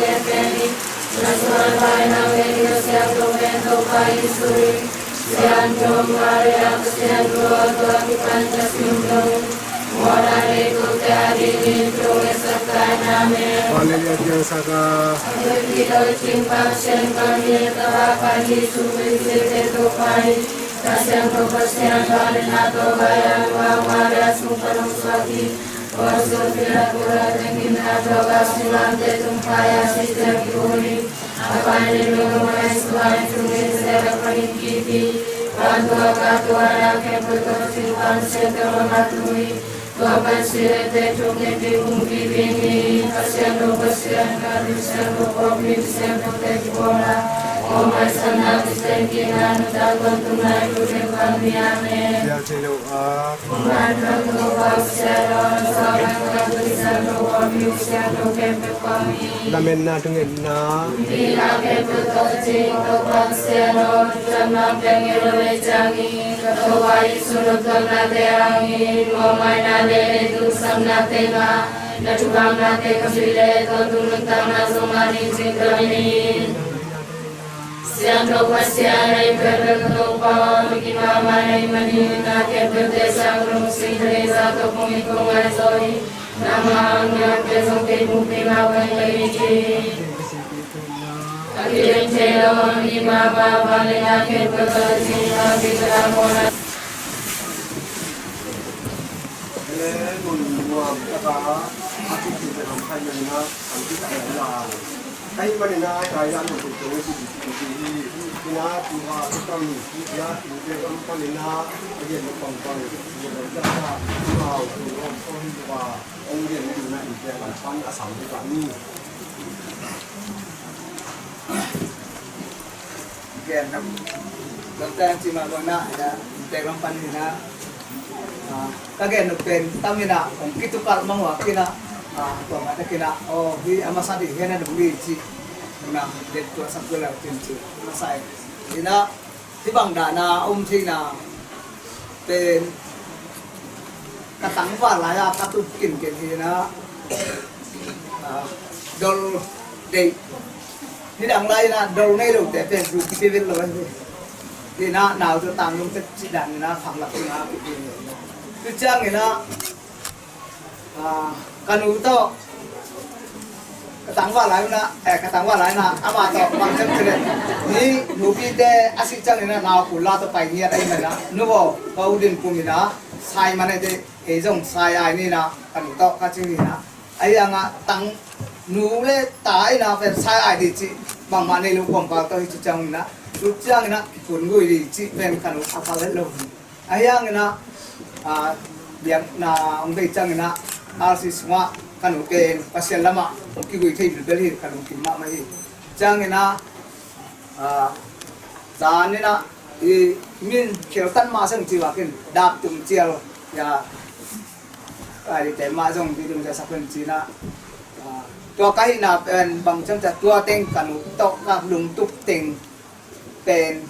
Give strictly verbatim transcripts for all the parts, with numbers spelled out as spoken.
nang pen in, na suan pai nang pen in, na siangtho pen Topa Jesuh in. Siangtho Maria Pasian tua, tua kipan ka simdong in, mawhna neitute adingin thungetsak ta in. Amen. Vangeli a piangsak a, a thupi tawh cing Pasian kami a tapa pai Jesuh Khrist te Topa in. Ka siangtho Pasian vangliatna tawh vai a, Maria sung pan hong suak in. Pontius Pilat kuhna teng gimna tawh, Gad Singlamteh tung pai a, sihna kikhum in. A panin lungdam a, Jesuh a in sungin sel a panin kip in. Vantung a kah tua na khempeuh tawh cing Pasian tawh a matu in. Tua pan sihna te thong kep ding hong kip in. Pasian aw Pasian, ka Pasian aw, kong min Pasian tawh te kipawlna, kong maisanna Pasian kikna nuntak tawntung nai tu khem kami. Amen. Biak thei lo a, kong man tawh kong Pasian aw, sa man ka Pasian tawh kong min Pasian tawh khem kep kami. Lametna thungetna. Dina khem tawh cing Topa Pasian aw, tuamna peng ilo le ciangin. Ka Topa Jesuh noptuamnate hangin, muangmaihnate le tuksapnate ngah, na thupha ngahte ka zuih leh, tawntung nuntakna zong ngah ding cing ka hih manin. Siangtho Pasian, na innkuan bel ka Topa aw, na kim mahmah na hih manin, na khempeuhte siangtho lungsim tha le za tawh kong it kong ngai zaw hi. Nangmah hangin a hotkhiat zong kei hong pia mah bangin ka it hi. A kidem thei lo, a mit mahmah, vangliatna khempeuh tawh cing, a mit a mawhna. Ele mun nuam taka a kikhin te lam khai manin a, an kikhin te lam. Ka hih manin a, ka hih a mun te te si si si hi. Ina tu ha tu kam, ina tu te kam pan ina, a gen pang pang, ina tu ha, tu ha, tu ha, tu ha, tu ha, ong gen ina tu te kam pan a sam tu ha ni. Gen nop, lamtang cima gona, ya, tek lam pan hina. Ah, ka gen nop pen tam hina, kong kitukal mang wa kina. Ah, tua ma ta kina, oh, hi ama sa di hena dong di ci. Na, det tua sa kula tin ci. Ma sa hina. Hih bang dan a om theihna pen ka tangval lai-a ka tup kinken hi na, ah, dol deih. Nidang lai-in ah dol ngei lote pen zu kipia vet lo ahi hi. Hi na, nau tawh tang lum tek cih dan hi na, khanglak hi na, kipia hi na. Tu ciangin ah Ah, ka nu tawh ka tangval lai una, eh, ka tangval lai una, ama tawh bang cem cem le, ni nupite a sih ciangin a nau kul la tawh pai ngiat ahi mana, nu aw, ka u din pum ina, sai man ahi te, ei zong sai ai ni na, ka nu tawh ka cing ni na, ahi anga tang nu le ta ina pen sai ai di ci, bangmah nei lo kawmkal tawh hi ci ciangin a, tu ciangin a kikun gui di ci pen ka nu a pal het lo. Ahi hangin ah, ah, biakna hong bei ciangin ah, R C sungah ka nu pen Pasian lamah hong kigui thei bilbel hi, ka lungkim mahmah hi. Ciangin ah, ah, zan in ah, i min kheltan mah seng ci vakin, dap tum cial, ya, ai, te mah zong di dum za sak pen ci na, ah, tua ka hihna pen bang ciang cia tua teng ka nu tawh ka lungtup teng pen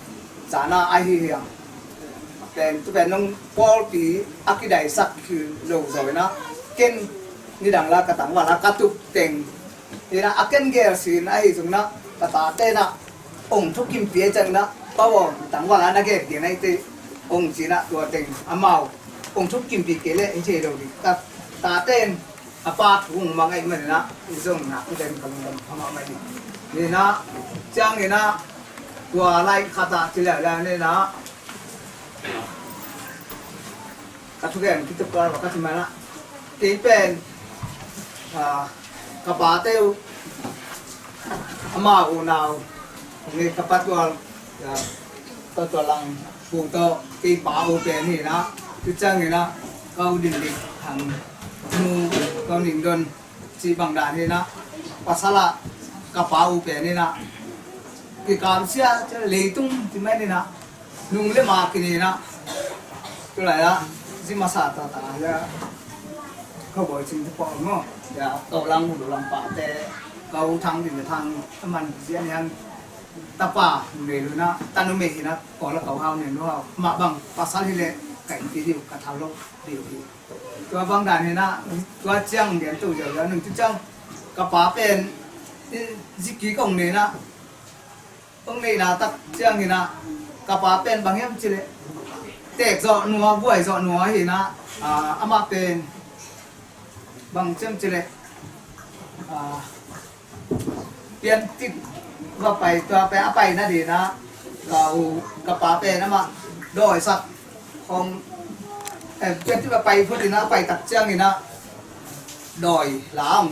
cana ahi hiam. Pen tu pen nong pawlpi a kidaisak hi lo zaw ina, ken nidang la ka tangval a ka tup teng ina a ken gel sin ahi zong na, ka tate na ong thukimpi a ciang na, pawang tangval a na gel gen ahi te ong cina tua teng amau ong thukimpi kei le i thei lo di, ka tate in a pa thu hong mang ahih manin ah, i zong nak i den ka lungdam pha mahmah hi. Ni na, ciangin ah, tua lai khat ah ci leuleu ni na, ka thugen kitup ka ka ci man ah, kei pen, ah, ka pate uh, ama unau, ni ka pa tual, ah, ka tual lang pu tawh kei pa uh pen hi na, tu ciangin ah, ka u din dik hang nu, ka u ning don, ci bang dan hi na, pasal ah ka pa u pen hi na, kikamsia leitung ci mai ni na, nung le ma kini na, tu lai ah, zi masa ta ta hi a, ka bawi cing te pawh maw, ya, ka u lang u lang pa te, ka u thang din thang, a man zia ni hang, tapa nei lu na, tanu mei hi na, kaw la ka u hau nei lu hau, mah bang pasal hi le, ka inn pi diu, ka thau lo diu hi. Tua bang dan hi na, tua ciang lian tu ziau ziau nung tu ciang, ka pa pen, eh, ziki kong nei na, kong nei na tak ciang hi na, ka pa pen bang hiam ci le, tek zawh nua, buai zawh nua hi na, ah, amah pen, bang ciam ci le, ah, piantit va pai, tua pen a pai na di na, ka u, ka pa pen amah dawi sak hong, eh, piantit va pai phot ina a pai tak ciang ina dawi la hong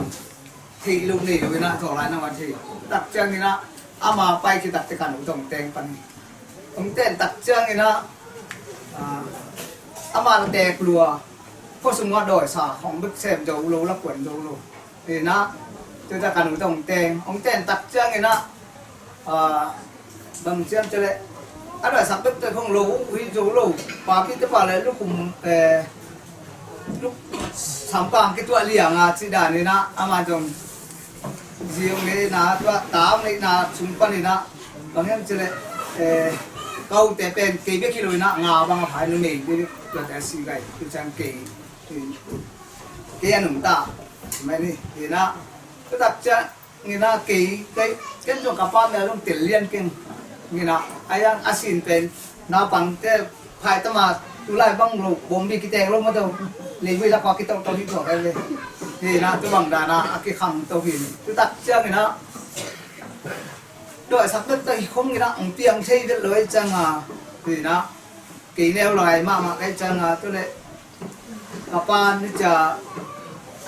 thei lo nei lo ina, zaw lai na van thei tak ciang ina, ama pai ci tak te ka nu zong teng pan hi. Hong ten tak ciang ina, ah, ama na tek lua, khuasung ah dawi sa hong bek sem zo lo, la kuan zo lo. Hi na, tu ta ka nu zong teng, hong ten tak ciang ina, ah, bang ciam ci le, a dawi sak bek te hong lo, uh hi zo lo, pa pi te pa le lukum, eh, luk sam kang ke tua liang a ci dan ina, ama zong zi hong nei na, tua ta hong nei na sung pan ina, bang hiam ci le, eh, ka u te pen kei bek hi lo ina, nga bang a phai nu mei bek tua te si gai, tu ciang kei, kei a nung ta mai ni, hi na, tu tak ciang, ngi na kei, kei, ken zong ka pa mel zong tel lian keng. Ngi na, a yang a sin pen, naupang te, phai tama, tu lai bang lo, bom bi kiteng lo ma to. Leivui lak pa kitawh tawh hi tuak ai ve. Hi na, tu bang dan a, a kikhang to hi. Tu tak ciang ngi na, dawi sak bek ta hi khong ngi na, ang piang thei vet lo ai ciang a. Hi na, kei neu lai mahmah ai ciang a, tu le, ka pa ni cia,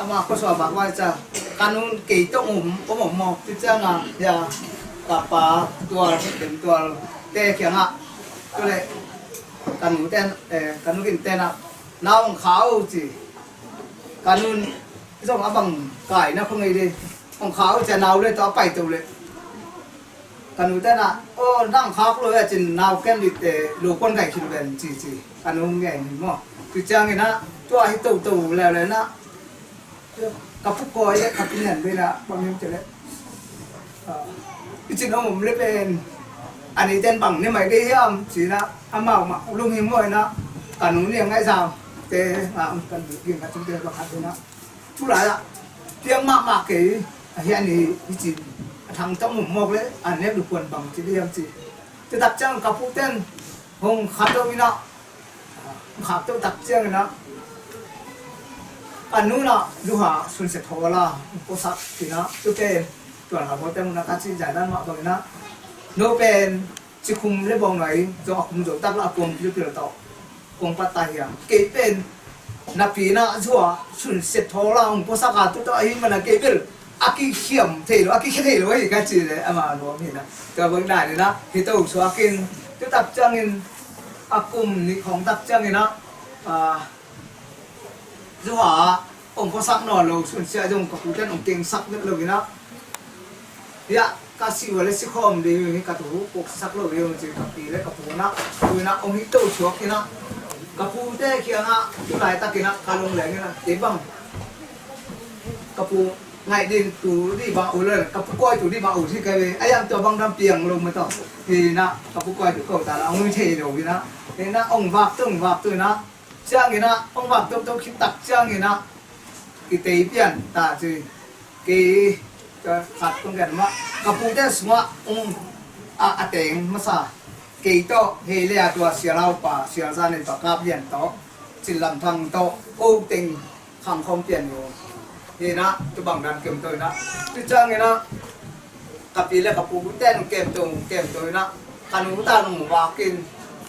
ama khuasua bak vai cia, ka nun kei tawh um, um, um maw, tu ciang a, ya, ka pa tual, ken tual, te kiang ah, tu le, ka nu ten, eh, ka nu kin ten ah, nau hong kha o ci, ka nun, zong a bang kai na khong ei di, hong kha o cia nau le tawh a pai to le, ka nu ten ah, "Aw, nang khak lo e," cin nau ken dit te lo kuan kai khin ven ci ci. Ka nu ngen hi maw. Tu ciangin ah, tua hi toto leuleu na. Ka phu koi le, ka phu nian ve na, bang hiam ci le. Ah, i cin om om le pen. Ani ten bang ne mai de hiam, ci na, amau ma, lung hi maw na. Ka nu niang ngai zam. Te, ah, ka nu ging ka cin te, ba khat na. Tulai ah, piang mahmah kei, a hian hi, hi cin, a thang tawh mumawk le, a nek lukuan bang ci liam ci. Te tak ciang ka pu ten, hong khat tawh ina, khat tawh tak ciang ina, A nu in ah Zu Ha sunsia thawl a puaksak in ah, tu pen tuan a bawlte mun ah ka cih zai dan mah bangin ah, no pen cikhum le bawng nai zong a khum zo tak lah a kuang pilpil tawh kong pat ta hiam? Kei pen na pi in ah Zu Ha sunsia thawl a hong puaksak a, tu tawh ahih manin ah kei bel a kikhiam thei lo, a kikhia thei lo ahi ka ci leh ama nuam hi in ah, tua bang dan in ah hi to suak in, tu tak ciangin a kum nih khawng tak ciangin ah, a, Zu Ha ah hong puaksak nawn lo, sunsia zong ka pute in hong kengsak vet lo in ah, hiah ka si ua le si khawm ding hi, ka tu puaksak lo ding hi ci, ka pi le ka pu in ah tu in ah hong hi to suak in ah, ka pute kiangah tu laitak in ah ka lungleng in ah, kei bang ka pu ngaih ding tu dih bang ut lo, ka pu kawi tu dih bang ut hi kei ve, a hiang tua bang dam piang lo mah tawh hi in ah, ka pu kawi tu ko ta la hong hi thei lo in ah, hi in ah hong vak tu, hong vak tu in ah, ciangin ah hong vak toto khit tak ciangin ah kitei pian ta ci. Kei ka khat kong gen mah, ka pute sungah hong a, a teng masa, kei tawh hei le a tua sialau pa, sial za nei pa Kap Lian tawh, Cin Lam Thang tawh ko teng khang khawm pian uh. Hi in ah tu bang dan kem to in ah, tu ciangin ah ka pi le ka pute in hong kem to, hong kem to in ah, ka nu ta in hong vak in,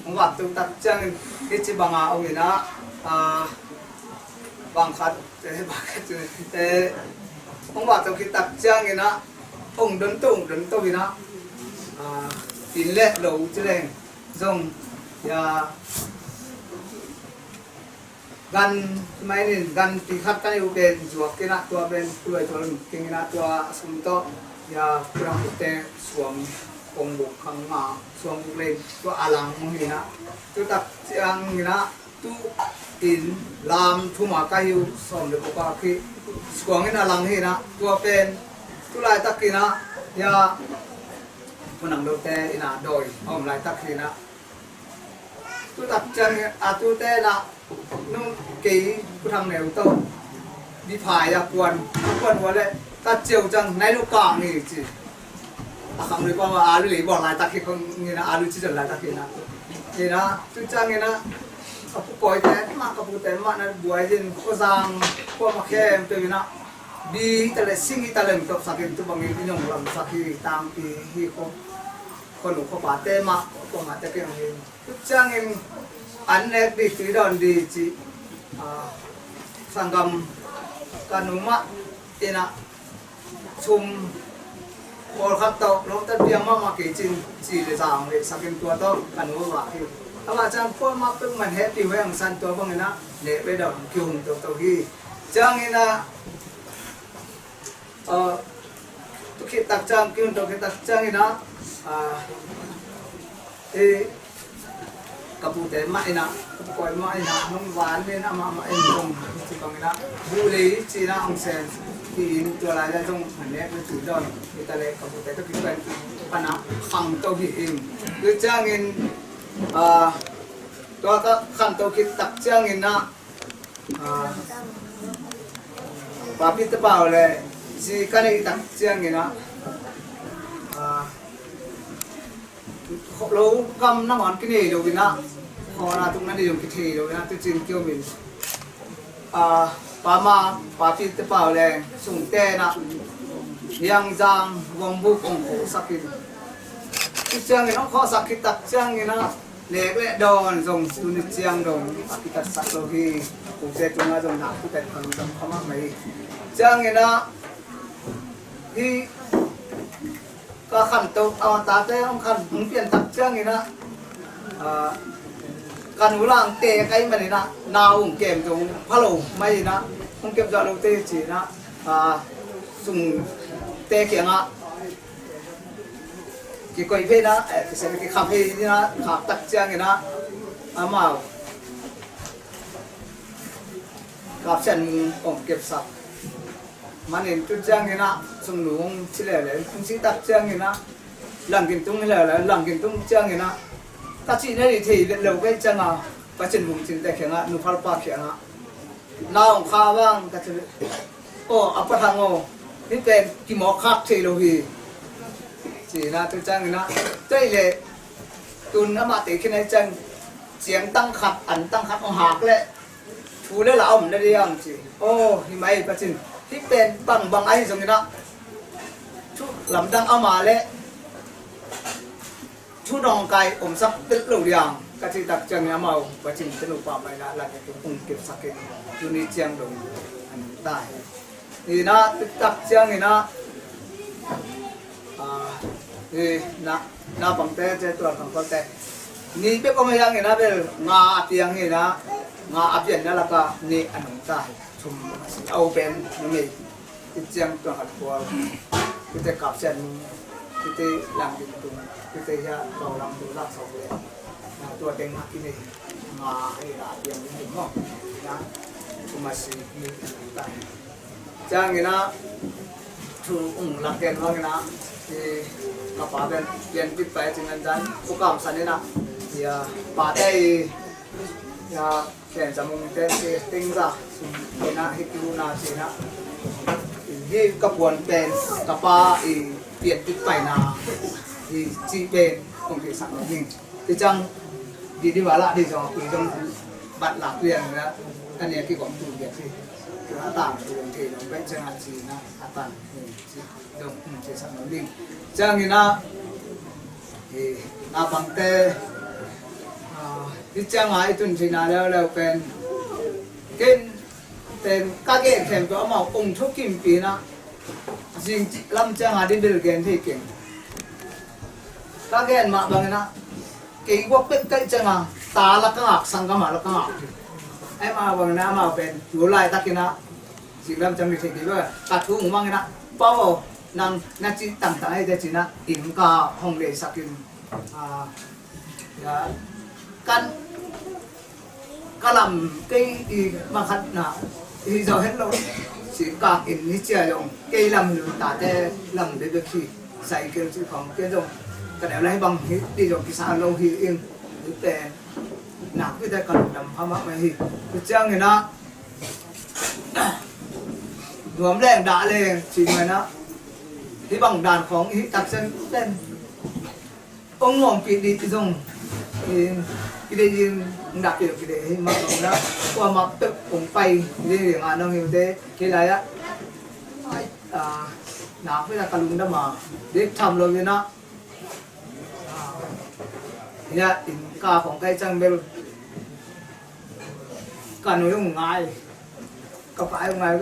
hong vak to tak ciangin hi ci bang a hong in ah, a, bang khat, eh, bang khat, eh, hong vak to khit tak ciangin ah hong don to, hong don to in ah, a, inn le lo ci leng zong, ya, gan mai nin, gan pi khat ka nei uh pen zuak in ah, tua pen Pu Luai Tual King in ah tua a sum tawh, ya, Pu Dang Pute suang kong buk khang nga, suang buk lei tua a lang mong hi in ah, tu tak ciangin ah tu inn lam thum a ka hi uh, sawm le guk a khi suang in a lang hi in ah, tua pen tu laitak in ah, ya, Pu Nang Lo te in ah dawi a om laitak hi in ah, tu tak ciang a tute in ah, nung kei Pu Thang Neu tawh biphai a kuan, kuan ua le ka ciau ciang nai lo kang hi ci. A khang lui pa ma alu lei bawl laitak hi kong in ah, alu ci zon laitak hi in ah, hi in ah, tu ciangin ah ka pu kawite mah, ka pute mah na buai din, Khuazang khua mah khempeuh in ah, bi hi ta le sing hi ta le hong tawpsak in, tu bangin i nong lamsak hi, tangpi hi, khuanu khuapate mah, khuamahte kiang hi. Tu ciangin an nek dih, tui dawn dih cih, a, sanggam ka nu mah in ah sum pawlkhat tawh lawmta piang mahmah kei cin, ci le zang le sak in tua tawh ka nu a vak hi. A vak ciang kuamah peuhmah hehpih huai hong san, tua bangin ah nek le dawn kihong toto hi. Ciangin ah, a, tu khit tak ciang, kihong to khit tak ciangin ah, a, e, ka pute mah in ah, ka pu kawi mah in ah, nong van in ah, amah mah in zong ci bangin ah, bu lei ci in ah hong sem hi in, tua lai-ah zong a nek le tui dawn hi ta le, ka pute tawh kikuan pan ah khang to hi in. Tu ciangin, a, tua ka khang to khit tak ciangin ah, a, papi te pau le zi ka neih tak ciangin ah, a, lo gam nangawn kinei lo in ah, khawng a tung na nei zong kithei lo in ah, tu cin kiomin, a, pa ma, papi te pau le sungte in ah, Hiangzang Vangbuk hong khawhsak in. Tu ciangin hong khawhsak khit tak ciangin ah, nek le dawn zong tu ni ciang dong a kitatsak lo hi. Kute tungah zong nak kitat khang zong kha mahmah hi. Ciangin ah, hi ka khanto, a, tate hong khan, hong pian tak ciangin ah, a, ka nu lang te ka hih manin ah, nau hong kem zong pha lo mai in ah, hong kem zawh lote ci in ah, a, sungte kiangah kikoih phei in ah, eh, kisem kikhap phei in ah, khap tak ciangin ah, amau Kap Sian Mung hong kepsak manin, tu ciangin ah sungnu hong ci leuleu, hong ci tak ciangin ah, Langkin tung hi leuleu, Langkin tung ciangin ah, ka cih na nih thei vet lo kei ciangah, ka cin hong cinte kiangah, nu phalpa kiangah, na hong kha vang ka ci. Aw, a Pa Thang aw, hih pen kimawk khak thei lo hi, ci in ah, tu ciangin ah, tua hi leh tun amah te khin ahih ciang, ciang tang khat, an tang khat hong hak leh, Thu le la om na ding ang ci. Oh, hi mai Pacin. Hi pen bangbang ahi zongin ah, thu lamdang ama le thu nawngkai omsak tel lo ding ang ka cih tak ciangin amau Pacin te nupa mai na la ne tung ung kipsakin tuni ciang dong an ta hi. Hi na, tak ciangin ah, ah, hi na, na pangte, ce tuan pangkolte. Ni pek om hiang hi na bel nga a piang hi na, nga a pianna laka ni a nung ta hi. Thum a si. Au pen numei. Hi ciang tuan khat kual. Kite kapsian nung. Kite lang din tung. Kite hia kau lang du lak sau le. Na tua teng a kine. Nga hi na a piang din tung mo. Na. Thum a si ni a nung ta hi. Ciangin ah thu ung lak gen bangin ah, i ka pa pen pian kip pai cing an zan, u kam san in ah, i a pate i, i a ken zamung te si ting za, in ah hi kiu na ci na, hi ka puan pen ka pa i pian kip pai na, i ci pen kong ki sak lo ding. Ti ciang di di wala di zong a kui zong bat lak liang na, ka nia ki gom tu biak hi. Ki a tang tu zong thei zong bai ciang a ci na, a tang hi ci zong, hmm, ci sak lo ding. Ciangin ah, hi, na pangte, ah, hi ciang a i tun ci na leuleu pen, ken pen ka gen khem tua amau ung thu kimpi na, zing lam ciang a di bil gen thei keng. Ka gen mah bangin ah, kei guak pek kaih ciang a, ta la ka ngak, sanggam a la ka ngak. Ai mah bangin ah, amau pen, tu laitakin ah, zing lam ciang ni thei kei bang, ka thu ung bangin ah, pau aw, nang na ci tangtang ai te ci na, inn ka hong leisakin, ah, ya, kan ka lam kei i makhatna hi zo het lo. Si kak in hi cia zong kei lam nun tate lam bebek hi. Cycle ci khong kei zong ka deu lai bang hi ti zong kisa lo hi in hi pen nak pi te ka lungdam pha mah mai hi. Hi ciangin ah nuam leng dah leng ci mai na hi bang dan khong hi tak sen ten. Ong nuam pi di i zong i, i de in dak pi di hi ma zong na kua ma pek ong pai di di nga nong hiu te hi lai a. Ai, ah, na pi na ka lungdam a dik tham lo ina. Ah, ya in ka khong kai chang bel ka nui ung ngai. Ka pai ung ngai.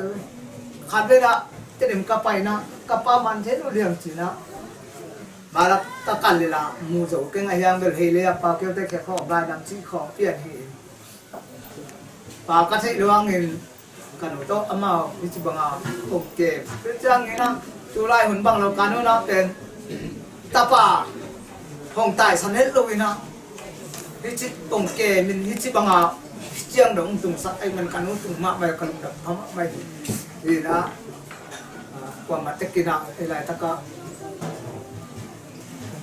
Khat ve na te dim ka pai na ka pa man the lo liang ci na. Malak ka kal lila mu zo keng a hiang bel hei le a pa keu te khe khawm lai dam ci khawm pian hi. Pa ka theih luangin ka nu tawh amau hi ci banga kong kem. Tua ciangin a tu lai hun bang lo ka nu na pen tapa hong taisan het lo in a hi ci kong kem in hi ci banga hi ciang dong tungsak ai man ka nu tung mah mai ka lungdam pha mah mai. Hi na, ah, kuamah tekin a, ei laitak a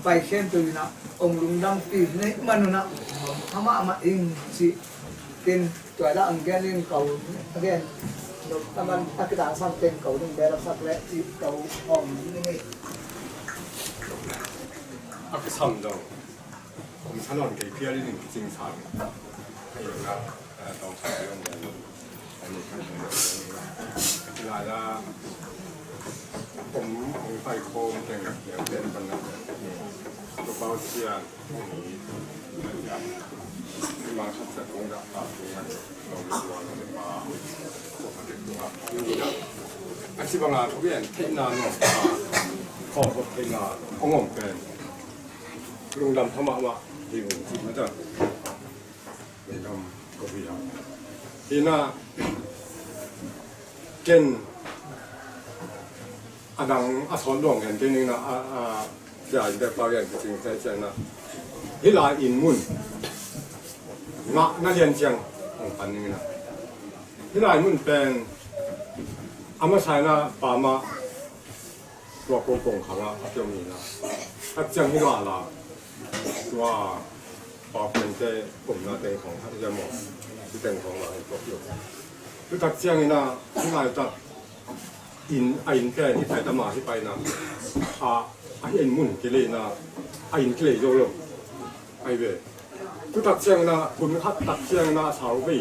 pai khempeuh in a, ong lungdampi nei man un a, amah amah ing ci kin tua dah ang gen in ko, again, taman a kidang sam ten ko ding bel sak le ci ko om ni ngei. A kisam dong. Kum sanon kei phial in kicing sa. Hei na, eh, tong sa yong ya. Ani kan. Lai la. Kum ong pai khom teng ya ten pan na. Tu pau sia. Ni ma khat sa kong da pa ni. Lo ni tua ni pa. Ko ka te tua. A si banga ko bien thei na no. Ko ko thei na. Ong om pen. Lungdam pha mahmah hi ung ci mah ta. Lungdam ko hi a. Hi na ken a dang a sawn luang hen ken ning na a, a, cia in te pau yan kicing te cia na. Hi lai in mun. Ngah na lian ciang hong pan ning na. Hi lai mun pen a masa in a pa mah tua kong kong khang a, a kiom hi na. A ciang hi la la. Tua pa pian te kum na teng khong khat hi a maw. Hi teng khong la hi tua kiom. Tu tak ciang hi na, hi lai tak. In, a in pen hi pai ta ma hi pai na. A, a hi in mun kilei na. A in kilei zo lo. Ai ve. Tu tak ciang na, hun khat tak ciang na, sau ve.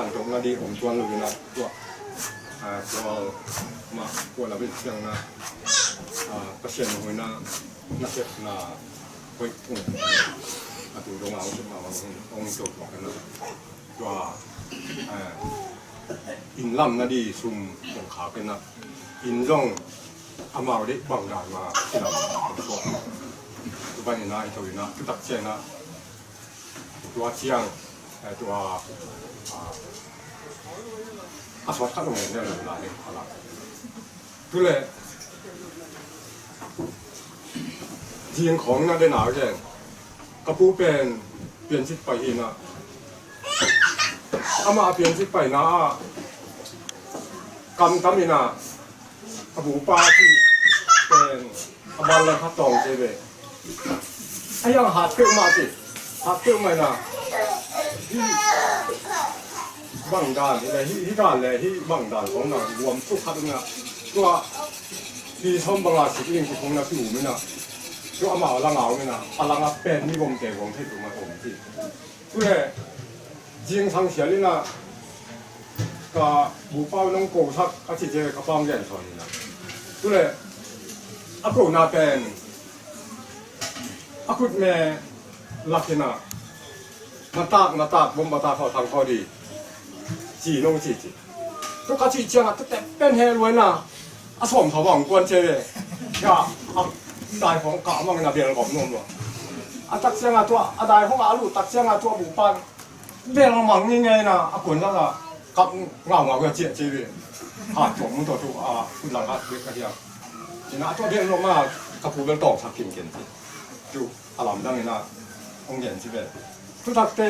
khantohna ding om tuan lo in ah, tua, ah, tua mah tua la bin siang na, ah, Pasian hoihna, na sepna hoih tung a tu dong a hong sepna hong, hong to tuak in ah, tua, ah, inn lamna ding sum hong khak in ah, inn zong amau deih bang dan mah kilam hong suak. Tua ban in ah, i to in ah, tu tak ciang ah, tua ciang, eh, tua, ah, a sawt khat hong en leh lai, a la. Tu leh, zing khawng na den a gen. Ka pu pen piancik pai hi na. Amah a piancik paina ah, kam tam in ah, a bupa cih pen a ban le khat tawng ci ve. A hiang hat peuhmah ci. Hat peuhmah in ah, hih bang dan hi le, hih, hih dan le hih bang dan kong na guam tuk khat in ah, tua pi sawm bang a sik ling ci kong na pi um in ah, tua amah a lang a um in ah, a lang a pen mi gomte gom thei tu ma om ci. Tu leh, zingsang sial in ah, ka bupa nong kosak a ci ci, ka pa hong gen sawn in ah. Tu leh, a kona pen, a khutme lak in ah, na tak, na tak, bom ba tak, khawh thang khawh ding ci nong ci ci. Tua ka cih ciangah tua tep pen he luai na, a sawm thaw bang kuan cia ve. Ya, a dai khawng kah bangin a bel gawm nuam lua. A tak ciangah tua, a dai khawng a lut tak ciangah tua bupan bel mang ngei ngei na, a kuan lak a kap ngaungau ya ciah cia ve. Ha, tua mun tua tu a kun lang hat bek a hiam. Cina tua bel nuam a ka pu bel tawng sak kim ken ci. Tu a lamdang in ah hong gen ci ve. Tu takte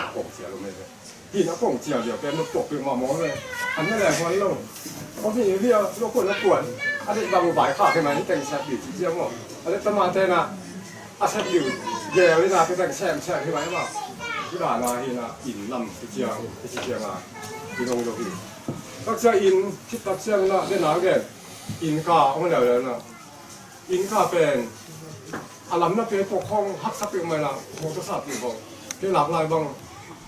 na kong sia lo me. Hi na kong sia liau pen no tok pe ma mo me. An na le hon lo. Ko hi hi a lo ko na kuan. A de bang bai kha ke ma hi teng sia bi ci sia mo. A de ta ma te na. A sia bi. Ge ri na ke teng sem sem hi bai ma. Hi da na hi na in lam ci sia ci sia ma. Hi long lo hi. Tak sia in ci tak sia na de na ge. In ka ong le le na. Inn ka pen a lam na pe pok hong haksa peuh mai na, mawtaw sa peuh hong. Ke lak lai bang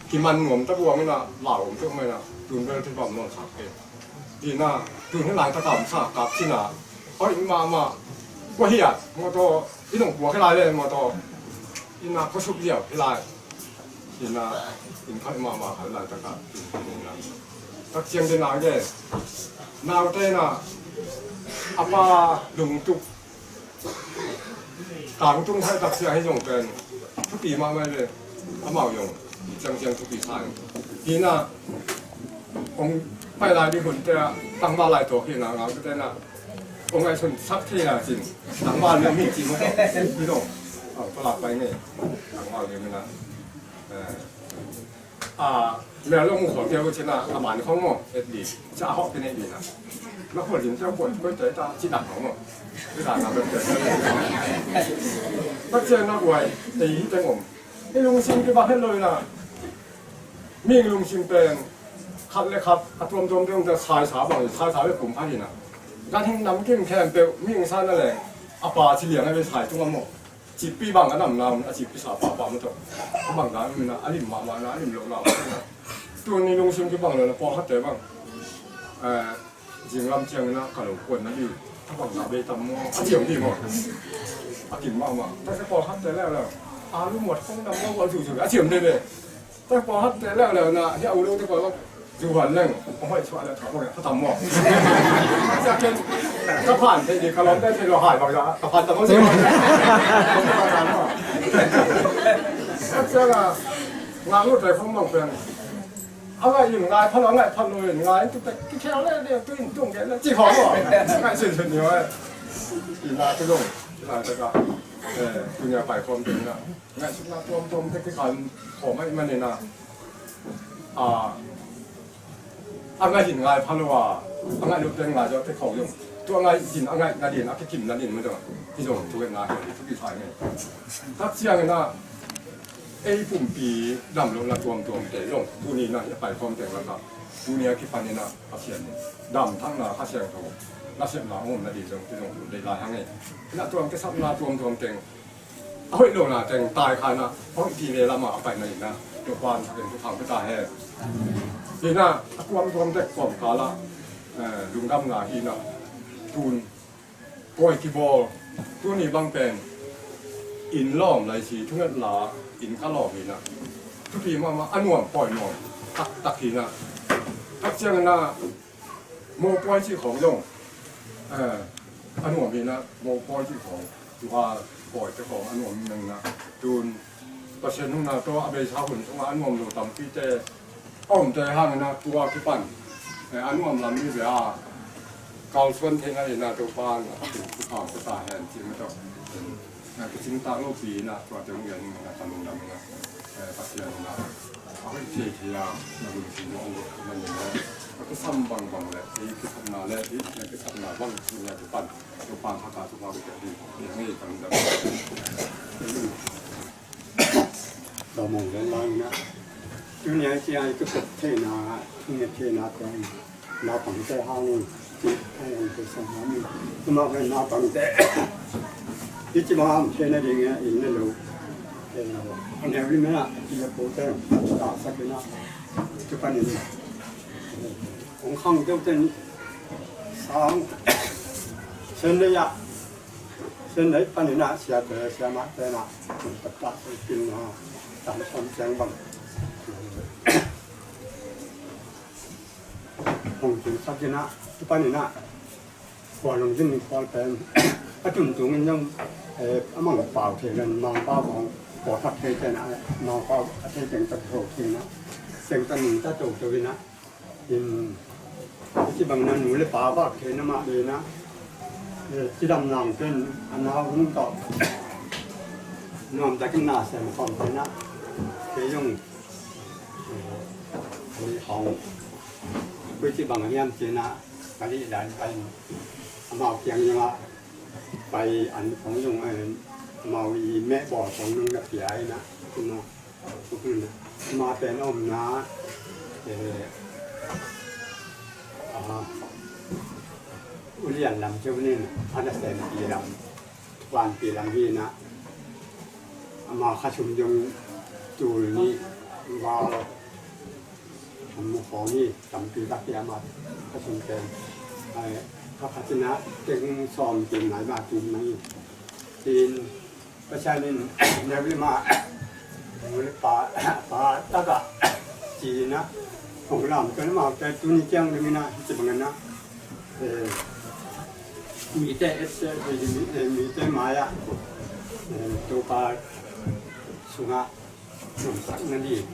kiman nuam ta buang ina lau om peuh mai na, tun bel thil bam nawn sak ke. Tina tun hi lai ta kam sa kap sina. Oi mama, kua hi a, mawtaw i nong kua ke lai le mawtaw. Ina kua suk liau ke lai. Ina in khat mama khat lai ta ka. Ina tak ciang te na ke. Naute na a pa lungtuk. Tangtung hai tak sia hi zong pen thupi mahmah le amau zong ciangciang thupi sa hi. Hi na kong pai lai ding hun te a tangval lai tawk hi na ngau te na kong ai sun sak thei na cin tangval le mi cin hi zong palak pai ngei tangval le mi na. A mel lo mu khol keu cina a man khong mo et di ca hok pine di na na khol din teu khol koi tei ta cina khong mo. Cina na bet tei ta cina guai tei hi teng om. I lungsim ki ba het lo ina mi lungsim pen khat le khat a tuam tuam tuam ta sai sa bang sai sa le kum pha hi na. Gan hing nam kim khem peuh mi sa na le. A pa ci liang a ve sai tung a maw. Cipi bang a nam na un a cipi sa pa pa maw tawh. A bang dan un a lim mahmah na a lim loh na. Tuni lungsim kibang lo na pawlkhatte bang. Eh, zinglam ciangin a ka lo kuan na di. A bang na bei tam maw. A ciang di maw. A kim mahmah. Ta se pawlkhatte leuleu. A lu muat kong nam maw a zuzu. A ciang di be. Tei pawlkhatte leuleu na, hih a u lo te pawl zuhan leng, a hoih suah le thawh bang a tam maw. Ka phan thei di, ka lawm te thei lo hai bang a, ka phan tam maw. Ka ciang a, ngak lut te khong bang pen. A ngai in ngai pha lo, a ngai pha lo in ngai in tu te, ki khel le, tu in tung ke le, ci khong maw. Ngai sin sin ni maw. Ina tu dong, ina tu ka. Eh, tu nia pai khom tu ina. Ngaihsutna tuamtuam te kikal khawm ahih manin a, a, a ngaih in ngai pha lo a, a ngaih lote ngai zaw te khawm zong. Tua a ngaih in a ngaih nadin, a kikim nadin mah zong. Hi zong thu ngai hi, thu kisai ngai. Tak ciangin a, ei pumpi dam lohna tuamtuam te zong. Tuni in a, hi a pai khawm teng lakah. Tuni a kipanin a, Pasian in. Damthakna, Kha Siangtho. Nasepna, om nadin zong, hi zong, deih lai hang ei. Hi na tuam te sapna tuamtuam teng. A hoih lo na teng tai khan a, a hoih pi ve lamah a pai na in a, Topa'n a ken thuthang pia ta hen. Hi na, a tuamtuam tek kawmkal ah, eh, lungdamna hi na, tun, pawi kibawl, tuni bang pen, inn lawm lai si, thunget la, inn ka lawm hi na, thupi mahmah, a nuam pawi nuam, taktak hi na, tak ciangin a, mopawi cih khawng zong, eh, a nuam hi na, mopawi cih khawng, tua pawi te khawng a nuam hi na, tun Pasian nungna tawh a beisa hun sungah a nuam lo tampi te a om te hang na, tua kipan, eh, a nuam lam hi ve a, kalsuan thei na hi na, Topa'n a phatin thupha ka ta hen, cih mah tawh. Eh, ka cingtak lopi in a, tua te hong gen in a, ka lungdam in a, eh, Pasian in a, a hoih thei thei a, na lungsim hong lut na ni le, a kisam bangbang le, ei kisapna le, ei kisapna bang, tua kipan, Topa'n thupha, thupha ka pia ding, ei ka lungdam. Lawmong le lai na. Tuni a cia i ka kop theihna, i nget theihna te, naupangte hang in, ti, ai, an te sang hang in. Tuma pen naupangte. I ci bang am theihna ding e, inn le lo. Te na, an heu lim na, ti le po te, ta sak na. Tu pan in. Ong khang deuh ten, sang, sen le ya. Sen lei panin ah siate siamahte in ah, taktak soi pin ah, tam sawm ciang bang hong tun sak in ah, tu panin ah, khual hong zin khual pen a tum tung in zong, eh, a mang pau thei len, mang pau kong pawlkhat thei ten ah, mang pau a thei teng tak ho thei in ah, teng tak ning tak to to in ah, in, i ci bangin a nu le pa vak theihna mah le in ah, eh, cidam nang pen a nau hong tawh nuamtakin na sem khawm theihna, kei zong, eh, a nih khawng koi ci bang a hiam ci in ah, ka nih dan pai in amau kiang zong ah pai an khawng zong, eh, amau i meh bawl khawng zong na pia in ah, ci maw. Ama pen a omna, eh, ah, ulian lam ceu nin, a nasempi lam, vanpi lam hi in ah, ama khasum zong tul nih val, a mu khawng hi, tampi tak hi ama khasum pen. Ai, kha khat in ah, teng sawm kim nai ba kim mai. Tin, Pasian in neu le mah, nu le pa, pa takah ci in ah, hong lam kan amau te tuni ciang ding in ah, ci bang in ah, eh, mite etse, eh, mi, eh, mite mai-ah, eh, Topa sungah nuamsak na ding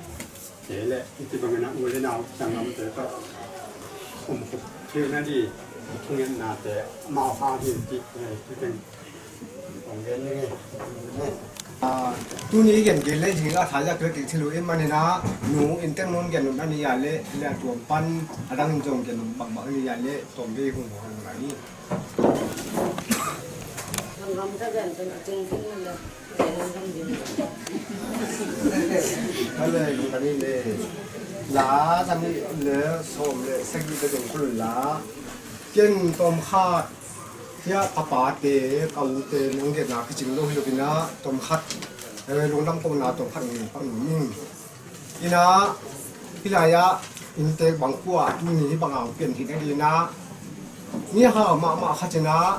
te le, hih ci bangin a u le nau sanggamte tawh om khop theihna ding thungetnate amau hang hi, cih, eh, hih teng kong gen ning e. Ah, tuni i gen gen le hi a, thazak tuate thil uh i hih manin a, nu in teng nong gen uh na ni a le, le a tuam pan a dang in zong gen uh bangbang a ni a le, tawm ve hong hong lai ni. Gam gam ka gen pen a teng khin le. Ka le, ka ni le. La, ka ni le, sawm le, sagih ka dong kul la. Ken tawm khat. Hia ka pate, ka ute, nong genna kicing lo hi lo in ah, tom khat, eh, lungdam kohna tom khat ngei pak ning. In ah, hih lai-ah inntek bang kua tuni hih bang a hong pian hi na ding in ah, mi hau mahmah khat in ah,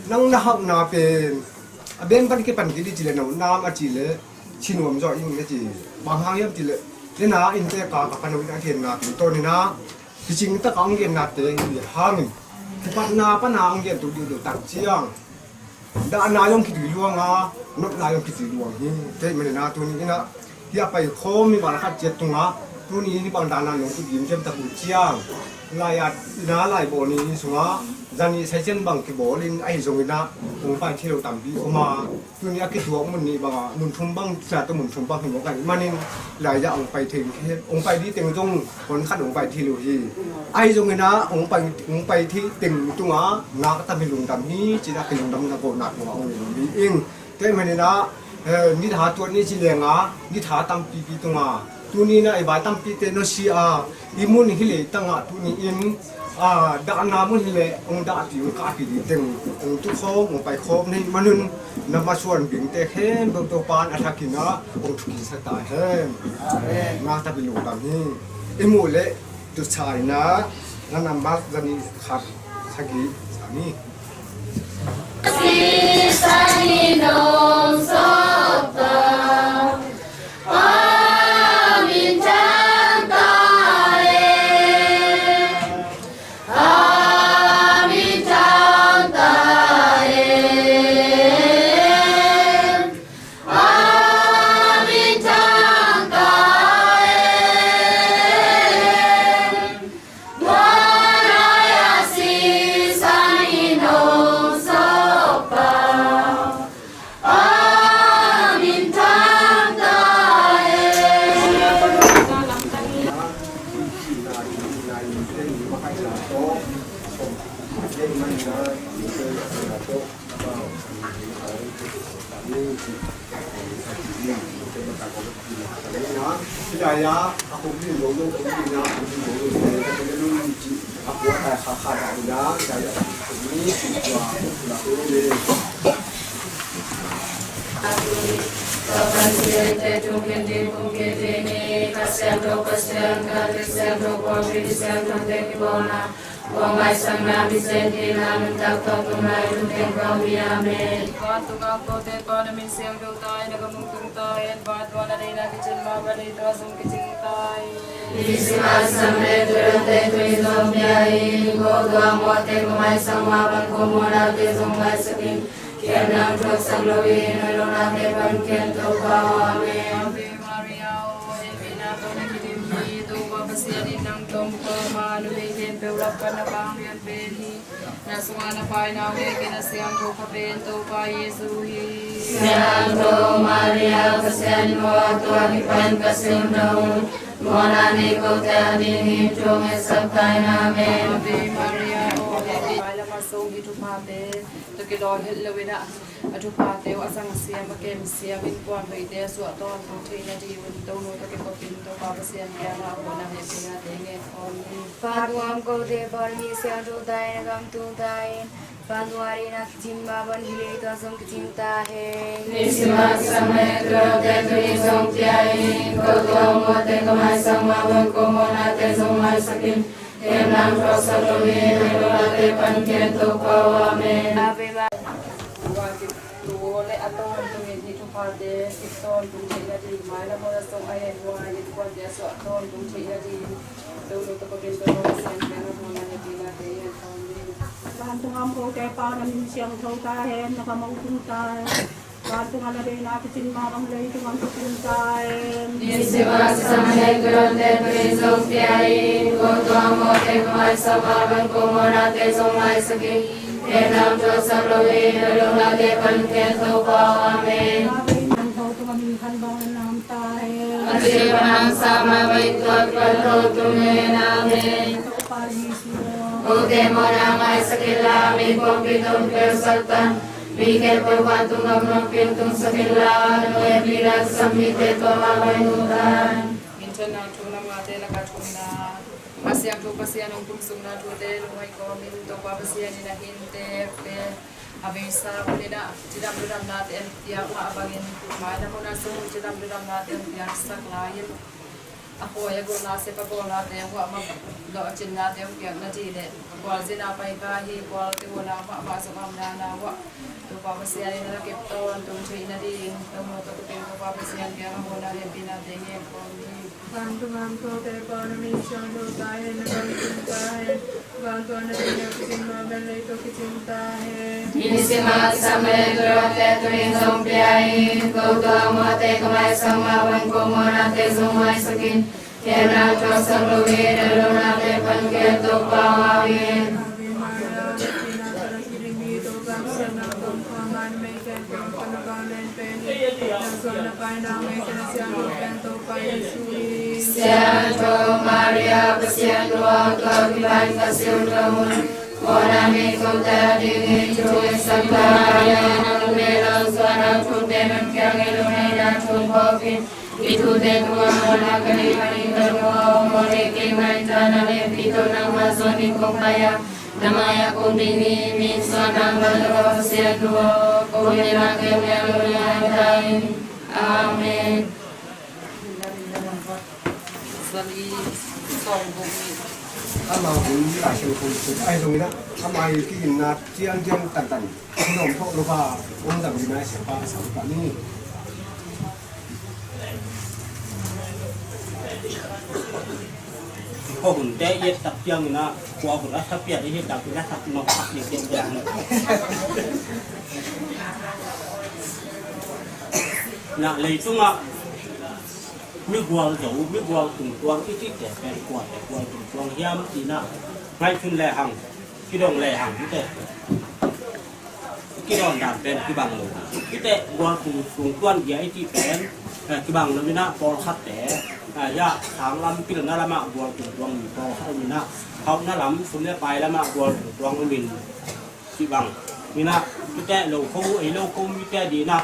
nang na hauhna pen a bem pan kipan kik ding ci leh, no nam a ci leh, ci nuam zaw ing na ci. Bang hang hiam ci leh, in ah inntek a ka pano in a genna tungtawn in ah, kicing tak a hong gennate hi hangin, kipatna pan a hong gen tuk deuhdeuh tak ciang, dahna zong kitui luang a, nopna zong kitui luang hi. Tua ahih manin ah tuni in ah, hih a paikhawm mi bang khat ciat tungah, tuni hih bang dahna nong kigim ciamtak uh ciang, lai-at in ah laibawl ni sungah, zanih saisian bang kibawl in ahi zongin ah, hong pai thei lo tampi om a, tuni a kituak mun nih bangah, mun thum bang, sia tawh mun thum bang hi mawk ahih manin, lai-ah hong pai thei, hong pai ding teng zong, hon khat hong pai thei lo hi. Ahi zongin ah, hong pai, hong pai thei teng tungah, ngak tam hi lungdam hi, ci-in ah kilungdamna kohna tungah hong lungdam hi ing. Tua ahih manin ah, eh, nitha tuat ni ci leng ah, nitha tampipi tungah, tuni in ah i vai tampite nusia, i mun hih leitang ah tuni in, ah, dahna mun hi leh, hong dahpih, hong kahpih ding teng, hong tukhawm, hong paikhawm na hih manun, na masuan bingte khempeuh Topa in a thakin ah, hong thukisak ta hen. Amen. Ngak tam hi lungdam hi. I muh leh, tu sa in ah, na nambat zanih khat sagih sa ni. Vantung a om kote Pa, na min siangtho ta in, na gam hong tung ta in, vantung a na deihna kicin mah bang hih leitungah zong kicing ta in. Nisim a kisam le tua dongte tuni zong pia in, ko tua muhte ko maisak mah bang ko muhnate zong maisak in. Kei nang thuaksak loin, a lawmnate pan ken Topa aw. Amen. Ave Maria, aw Evi na tawh na kidim hi, Topa Pasian in nang tawh om ko ma, numei khempeuh lak pan na pa hong lian pen hi. Na sungah na Pa in a hong ek in, a siangtho kha pen Topa Jesu hi. Siangtho Maria, Pasian in mawh a tuak i Pa'n ka sin na hun, mawhna nei kote adingin thu hong ngetsak ta in. Amen. Ave Maria, aw Evi, mailam a sung i thuphate tawh kilawm het loin ah, a thuphate uh a zang siam, a kem siam, innkuan hoihte a suah tawntung theih nadingun Tonu tawh kikopin Topa Pasian kiangah a huhna hehpihna ngen khawm ni. Vantung a om kote Pa, na min siangtho ta in, na gam hong tung ta in. Vantung a deihna kicin mah bang hih leitungah zong kicing ta hen. Nisim a kisam le tua dongte tuni zong pia in, ko tua muhte ko maisak mah bang ko muhnate zong maisak in. Kei nang thuaksak loin, a lawmnate pan ken Topa aw. Amen. Ave Maria. Tua khit tu le a tawntungin i thuphate kip tawntung theih nading, mailam hun a sung a en huai innkuante a suah tawntung theih nading, Tonu tawh kikopin Topa Pasian kiangah a huhna hehpihnate ngen khawm ni. Vantung a om kote Pa, na min siangtho ta hen, na gam hong tung ta hen. Vantung a na deihna kicin mah bang hih leitungah zong kicing ta hen. Nisim a kisam le tua dongte tuni zong pia in, ko tua muhte ko maisak mah bang ko muhnate zong maisak in. Kei nang thuaksak loin, a lawmnate pan ken Topa aw. Amen. Ave Maria, aw Topa Pasian in nang tawh om ta hen. A cih pan a hong sap mah bangin tua kipan tawh tung hen. Amen. Topa Jesu aw, kote mawhna ngaisak inla, mi pumpi tawh hong telsak tan. Mi khempeuh vantung gam nong tung sak inla, na hehpihna kisam mite tua mah bang hong tung tan. Minthanna thu neu ngate lakah thumna. Pasian thu, Pasian hong pumsukna thute lungngaih kawmin Topa Pasian in a hinte pe a beisa hun in ah cidam ludamnate en piak mah bangin, mai na huna sung cidam ludamnate en piaksak lai in, a khawi a gulna sep a bawlnate huah mah lawh a cinnate hong piak na dih leh, kual zina pai ka hi kual te huana huah mah zong amna na huah Topa Pasian in a na kep tawntung theih na dih in, Topa Pasian kiang a huana hempinate ngen kawmin. Vantung a om kote, ko na min siangtho ta hen, na gam tung ta hen, vantung a om na min na kicing mah bang leitung kicing ta hen. Nisim a kisam le tuate tuin zong pia in, ko tua muate ka maisak mah bang ko muanate zong maisak in, kei na tuaksak lo hi, na lunate pan kei Topa aw in. Ave Maria, Ave Maria, Siangtho Maria, Pasian thu a, tua kipan ka siangtho mun, kona mi ko ta ding in thu in Santa Maria, na melo suan a thute nun kiang in lung nei na thu ko kin. I thute tua mawhna ka nei manin ka lung aw mawh le kei mai ta na le pi to nangmah zuan in kong pai a, na mai a kong ding hi. Min suan nang bang ka Pasian thu aw, kong ina kei mel lo le ai ta in. Amen. Ama hun lai siang hun ai zong ina, ama i ki inna ciang ciang tan tan. Hong thawh lo pa, hong dam ding nai siapa a sam pa ni. Ko hun te i et tak ciang ina, kua hun a sa piat i hi tak ina sak nok sak ni ciang ciang. Na leitung a mi gual zo, mi gual tung tuang i cihte pen kuate gual tung tuang hiam tina ngaihsun lehang, kidong lehang hite. Kidon dan pen kibang lo. Hite gual tung, tung tuan dia i cih pen, eh, kibang lo ina pawlkhatte, eh, ya sang lam pilna lama gual tung tuang mi pawlkhat om ina, hauhna lam sum le pai lama gual tung tuang om in. Kibang ina, hite lo kho, ei lo kho mite di ina,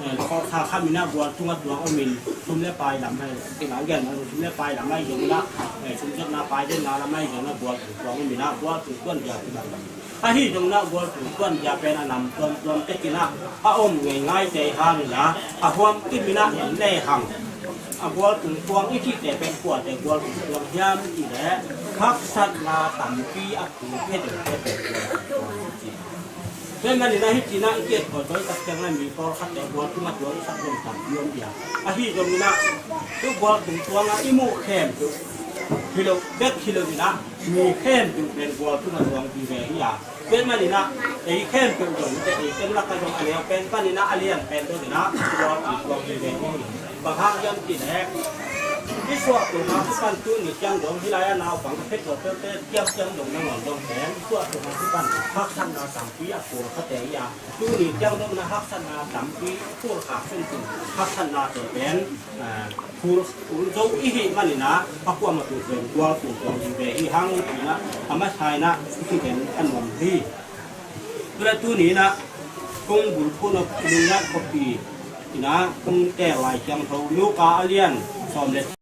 eh, kho sa kham ina gual tunga tuang om in, sum le pai lam ai, kibang gen na sum le pai lam ai zong ina, eh, sum zot na pai den na lam ai zong na gual tung tuang om ina, gual tung tuan dia kibang. Ahi zong na gual tung tuan dia pen a nam tuam tuam tek ina a om ngei ngai te hang ina, a huam kim ina en le hang. A gual tung tuang i cihte pen kuate gual tung tuang hiam i cih leh haksatna tampi a tung pia ding te pen gual tung tuang i cih. Tua manin a hi cina i kiat khawi khawi tak ciang a mi pawlkhatte gual tunga tuang i sak dong tampi om dia. Ahi zong ina tu gual tung tuang a i muh khempeuh hi lo bek hi lo ina mi khempeuh pen gual tunga tuang vive hi a. Tua manin ah ei khempeuh zong te ei pen lak a zong a lian pen panin ah a lian pen dong in ah gual tung tuang vive hi. Bang hang hiam cih leh i suahtuahna kipan tuni ciang dong hih lai a naupang a phet tawh peuhte ciang ciang dong nangawn dong pen i suahtuahna kipan haksatna tampi a pawlkhatte hi a. Tuni ciang dong na haksatna tampi a pawlkhat sung sung haksatnate pen, ah, Kul, kul zo i hih manin ah a kuamah tua pen gual tung tuang hi ve hi hang in ah a masa in ah i kikhen a nuam hi. Tua leh tuni in ah kong bulphuh nop nungngat khuapi in ah kong teel Lai Siangtho Luka a lian sawm le